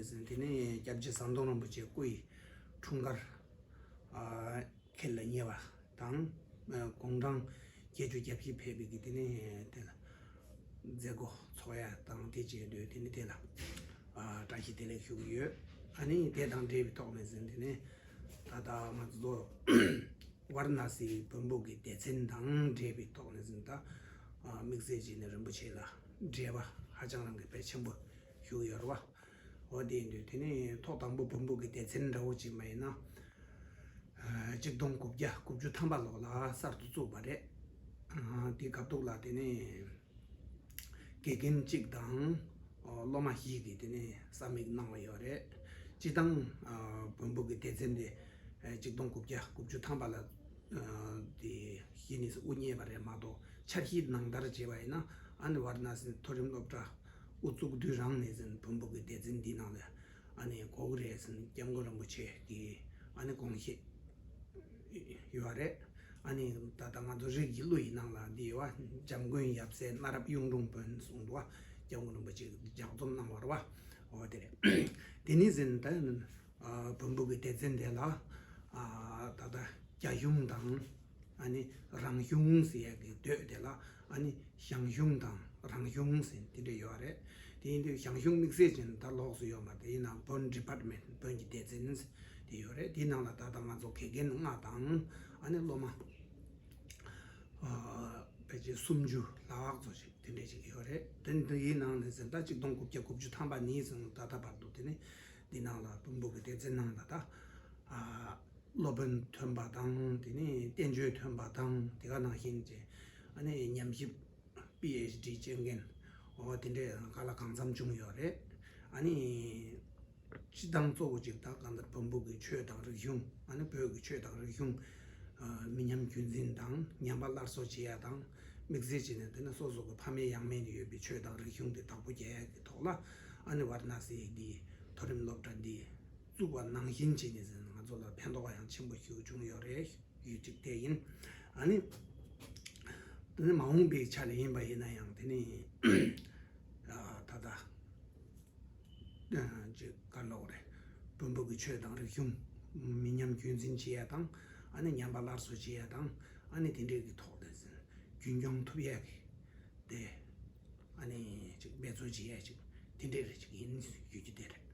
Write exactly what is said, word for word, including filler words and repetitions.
ཟིན། དེ་ནས་སྐྱབས་རྗེ་ཟམ་གདོང་རིན་པོ་ཆེ་སྐུ་ཡི་འཁྲུངས་སྐར་ཁྱེད་ལ་ཉེ་བ་དང་། དགུང་གྲངས་བརྒྱད་ཅུ་གྱ་བཞི་ཕེབས་པའི་གི་དེ་ནས་དེ་ལ་མཛད་སྒོ་ཚོགས་ཡ་དང་དེ་བཅས་དུས་དེ་ནས་དེ་ལ་བཀྲ་ཤིས་བདེ་ལེགས་ཞུ་གི་ཡོད། ཨ་ནི་དེ་དང་འབྲེལ་བའི་ཐོག་ནས་ཟིན། དེ་ནས་ད་ལྟ་ང་ཚོ་ཝཱ་ར་ཎ་སིའི་བོན་པོ་གི་སྡེ་ཚན་དང་འབྲེལ་བའི་ཐོག་ནས་ཟིན། ད་དམིགས་བསལ་བྱས་ནས་རིན་པོ་ཆེ་ལ་འབྲེལ་བ་ཧ་ཅང་རང་གི་དཔེ་ཆེན་པོ་ཞུ་གི་ཡོད་རེད་བ། འོ་དེ་ཡིན་དུས་དེ་ནས་ཐོག་དང་པོ་བོན་པོ་གི་སྡེ་ཚན་འདྲ་བོ་ཅིག་མ་ཡིན་ན། གཅིག་སྟོང་དགུ་བརྒྱ་དགུ་བཅུ་ཐམ་པ་ལོ་ལ་གསར་དུ་བཙུགས་པ་རེད། དེའི་སྐབས་ཐོག་ལ་དེ་ནས་དགེ་རྒན་གཅིག་དང་སློབ་མ་བཞི་གིས་དེ་ནས་ས་མིག་གནང་བ་ཡོད་རེད། སྤྱི་བཏང་བོན་པོ་གི་སྡེ་ཚན་དེ་གཅིག་སྟོང་དགུ་བརྒྱ་དགུ་བཅུ་ཐམ་པ་ལ་དེ་གཞི་ནས་དབུ་བརྙེས་པ་རེད་མ་གཏོགས། འཆར་གཞི་ནང་ལྟར་བྱས་པ་ཡིན་ན། ཨ་ནི་ཝཱ་ར་ཎ་སི་མཐོ་རིམ་སློབ་གྲྭ་དབུ་བཙུགས་དུས་རང་ནས་ཟིན་བོན་པོ་གི་སྡེ་ཚན་འདིའི་ནང་ལ་ཨ་ནི་དགོས་ཀྱི་རེད་ཟེར་ནས་སྐྱབས་མགོན་རིན་པོ་ཆེ་གིས་ཨ་ནི་དགོངས་བཞེས་ཡོད་རེད། ཨ་ནི་ད་ལྟ་ང་ཚོ་རིགས་ཀྱི་གླུ་ཡི་ནང་ལ་འདི་ཡོད་བ། འཇམ་མགོན་ཡབ་སྲས་གནའ་རབས་གཡུང་དྲུང་བོན་གསུངས་འདུག་བ། སྐྱབས་མགོན་རིན་པོ་ཆེ་གིས་ལྗགས་རྩོམ་གནང་བ་རེད་བ། འོ་དེ་རེད། དེ་ནས་ཟིན་ད་བོན་པོ་གི་སྡེ་ཚན་དེ་ལ་ད་ལྟ་རྒྱ་གཞུང་དང་། ཨ་ནི་རང་གཞུང་ཟེར་ཡག་གི་འདོད་དེ་ལ་ཨ་ནི་ཞང་གཞུང་དང་རང་གཞུང་ཟེར་དེ་འདྲ་ཡོད་རེད། དེ་ཡིན་དུས་ཞང་གཞུང་དམིགས་བསལ་ཅན་ད་ལོགས་སུ་ཡོད་མ་རེད། ཡིན་ནའང་བོན་ཌི་པཱར་ཊི་མེན་ཊི། བོན་གྱི་སྡེ་ཚན་དེ་ཡོད་རེད། དེའི་ནང་ལ་ད་ལྟ་ང་ཚོ་དགེ་རྒན་ལྔ་དང་། ཨ་ནི་སློབ་མ་ཕལ་ཆེར་སུམ་ཅུ་ལྷག་ཙམ་ཞིག་དེ་འདྲ་ཞིག་ཡོད་རེད། དེ་འདི་ཡི་ནང་ནས་ཟིན་ད་གཅིག་སྟོང་དགུ་བརྒྱ་དགུ་བཅུ་ཐམ་པ་ནས་ཟིན་ད་ལྟ་བར་དུ་དེ་ནི་འདི་ནང་ལ་བོན་པོ་གི་སྡེ་ཚན་ནང་ལ་ད་སློབ་དཔོན་ཐོན་པ་དང་། དེ་ནས་བསྟན་བཅོས་ཐོན་པ་དང་། དེ་ག་ནང་བཞིན་གྱི་ཨ་ནི་ཉམས་ཞིབ་པི་ཨེཆ་ཌི་བྱེད་མཁན། འོ་དེ་འདྲའི་ག་ལ་གང་འཚམ་བྱུང་ཡོད་རེད། ཨ་ནི་སྤྱི་བཏང་གཙོ་བོ་གཅིག་ད་གང་ལྟར་བོན་པོ་གི་ཆོས་དང་རིག་གཞུང་། ཨ་ནི་བོད་ཀྱི་ཆོས་དང་རིག་གཞུང་མི་ཉམས་རྒྱུན་འཛིན་དང་ཉམས་པ་སླར་གསོ་བྱེད་ཡ་དང་། དམིགས་བསལ་བྱས་ནས་དེ་ནི་སོ་སོ་གི་ཕ་མེས་ཡང་མེས་ནས་ཡོད་པའི་ཆོས་དང་རིག་གཞུང་དེ་བདག་པོ་རྒྱག་ཡ་གི་ཐོག་ལ་ཨ་ནི་ཝཱ་ར་ཎ་སི་འདི་མཐོ་རིམ་སློབ་གྲྭ་འདི་བཙུགས་པ་ནང་བཞིན་བྱས་ནས་ཟིན་ང་ཚོ་ལ་ཕན་ཐོགས་ཡང་ཆེན་པོ་ཞིག་བྱུང་ཡོད་རེད། ཡུལ་གཅིག་དེ་ཡིན། ཨ་ནི་དེ་ནི་མ་འོངས་པའི་ཆ་ལ་ཡིན་པ་ཡིན་ན་ཡང་དེ་ནི་ད་ལྟ་ཅིག་ག་ལོག་རེད། བོན་པོ་གི་ཆོས་དང་རིག་གཞུང་མི་ཉམས་རྒྱུན་འཛིན་བྱེད་ཡ་དང་། ཨ་ནི་ཉམས་པ་སླར་གསོ་བྱེད་ཡ་དང་། ཨ་ནི་དེ་འདྲའི་གི་ཐོག་ལ་ཟིན་རྒྱུན་སྐྱོང་ཐུབ་ཡ་གི་དེ་ཨ་ནི་ཅིག་འབད་རྩོལ་བྱེད་ཡ་ཅིག་དེ་འདྲའི་རེ་ཅིག་ཡིན་ཡོད་ཀྱི་དེ་རེད།